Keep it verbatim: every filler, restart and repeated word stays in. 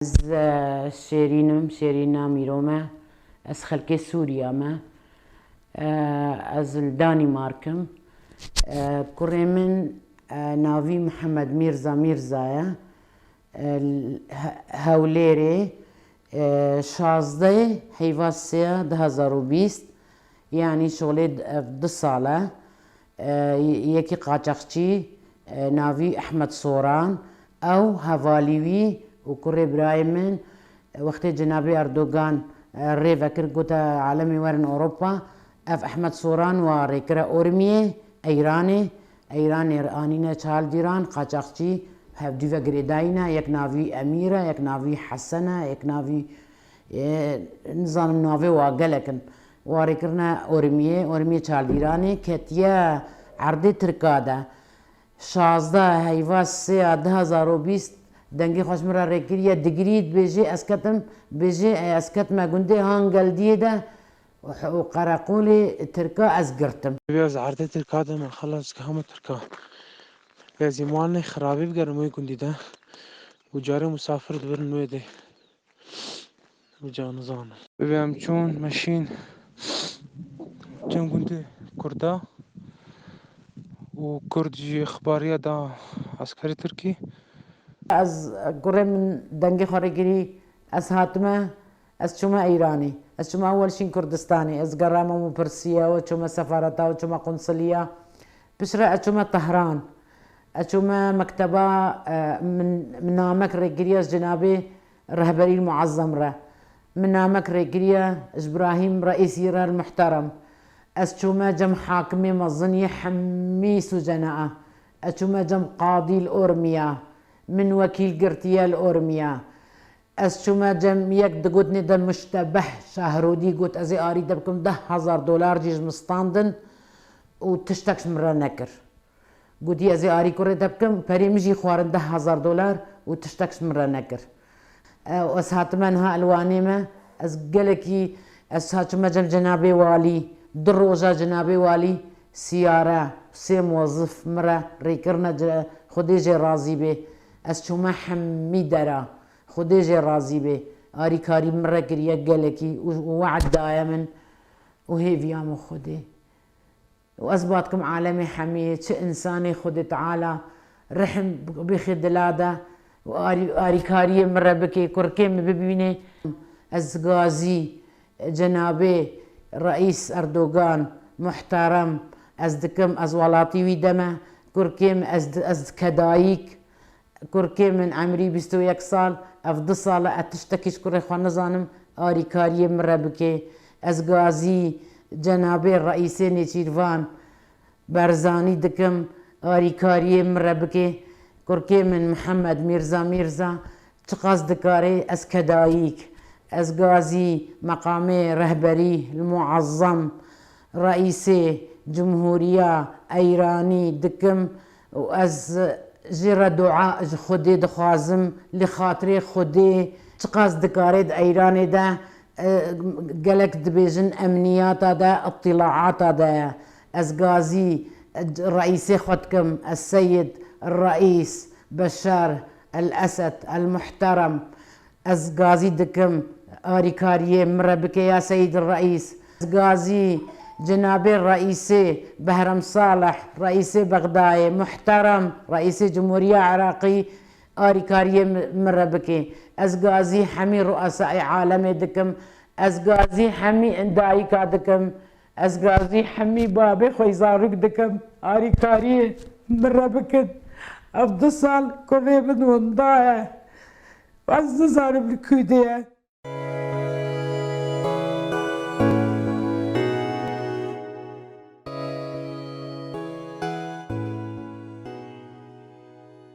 Ez, e, Şêrîn im, Şêrîna Mîro me. Ez xelkê Sûriya me. E, ez li Danîmark im. E, kurê min, e, navî Mihemed Mîrza Mîrza ye. E, li He-, Hewlêrê, e, şazdeh heyva sê du hezar û bîst, yanî şolê d-, ev du sal e. E, yekî qaçaxçî, e, navî Ehmed Soran, ew hevalî wî û kurê birayê min, e, wextê Cenabê Erdogan, e, rê vekir, gote alemê werin Ewropa, ev Ehmed Soran wa rêkire Ormiyê, Eyranê, Eyranê anîne Çaldîran, qaçaxçî, hevdû ve girêdayî ne, yek navî Emîr e, yek navî Hesen e, yek navî, e, nizanim navê wa gelek in. Wa rê kirine Ormiyê, Ormiyê Çaldîranê, ketiye erdê Tirka de. Şazdeh heyva sê ya du hezar û bîst dengê xwe ji min re rê kiriye, digirî dibêjê, ez ketim, dibêjê, e, ez ketime gundê Hangeldiyê de û, û qereqolê Tirka ez girtim. Vê ez erdê Tirka de me xelas ki hema Tirka. Vê ez îmanê xirabî bigerim wê gundî de. Û carê musafir dibirin wê dê. Û ca nizanim. Vê em çûn meşîn çend gundê Kurda û Kurd jî xibariya da eskerê Tirkî. Ez, kurê min dengê xwe rê kirî, ez hatime, ez çûme Eyranê. Ez çûme ewel şîn Kurdistanê. Ez gerame û pirsiye û çûme sefareta û çûme qonsiliya. Piştre ez çûme Tehran. Ez çûme mekteba, e, min, min namek rê kiriye ji cenabê rehberî muezzem re. Min namek rê kiriye ji Birahîm Reîsî re muhterem. Ez çûme cem hakimê mezin yê hemî sucena. Ez çûme cem qadî li Ormiya. Min wekîl girtiye li Ormiya. Ez çûme cem yek digotinê de muştebeh Şahrodî, got, ez ê arî te bikim, deh hezar dolar jî ji min standin û tiştek ji min re nekir. Gotî, ez ê arî kurê te bikim, perê min jî xwarin deh hezar dolar û tiştek ji min re nekir. E, û ez hatime niha li Wanê me, ez gelekî, ez haçime cem cenabê walî, du roja cenabê walî siyare, sê muwezif min re rê kirine ce-, Xwedê jê razî bê. Ez çûme hemî dera, Xwedê jê razî bê. Arîkarî min re kiriye gelekî û, û we'd daye min û hêviya min Xwedê. Û ez ba dikim alemê hemî, çi însanê Xwedê Teala rehim bixê dila de û arî-, arîkariyê min re bikê, kurkê min bibînê. Ez gazî cenabê Reîs Erdogan muhterem ez dikim, ez welatî wî de me, kurkê min ez di-, ez kedayîk, Kurkê min emrî bîst û yek sal, ev du sal e, ez tiştekî ji kurê xwe nizanim, arîkariyê min re bike. Ez gazî cenabê Reîsê Nêçîrvan Berzanî dikim, arîkariyê min re bike. Kurkê min Mihemed Mîrza Mîrza çiqas dikare, ez kedayîk. Ez gazî meqamê rehberî li muezzem Reîsê Cumhuriya Eyranî dikim û ez jê re dua ji Xwedê dixwazim, li xatirê Xwedê çiqas dikare di Eyranê de, e, gelek dibêjin emniyata de, îtilaata de ye. Ez gazî, e, reîsê xwe dikim, ez Seyid Reîs Beşar El Esed El Muhterem, Ez gazî dikim, arîkariyê min re bike ya Seyîd Reîs. Ez gazî cenabê Reîsê Behrem Salih, Reîsê Bexdayê, muhterem Reîsê Cumhuriya Iraqî, arîkariyê mi-, min re bike. Ez gazî hemî ruesayê alemê dikim. Ez gazî hemî dayika dikim. Ez gazî hemî babê xwe zarok dikim. Arîkariyê min re bikin. Ev du sal kurê min winda ye. Ez nizanim li ku de ye.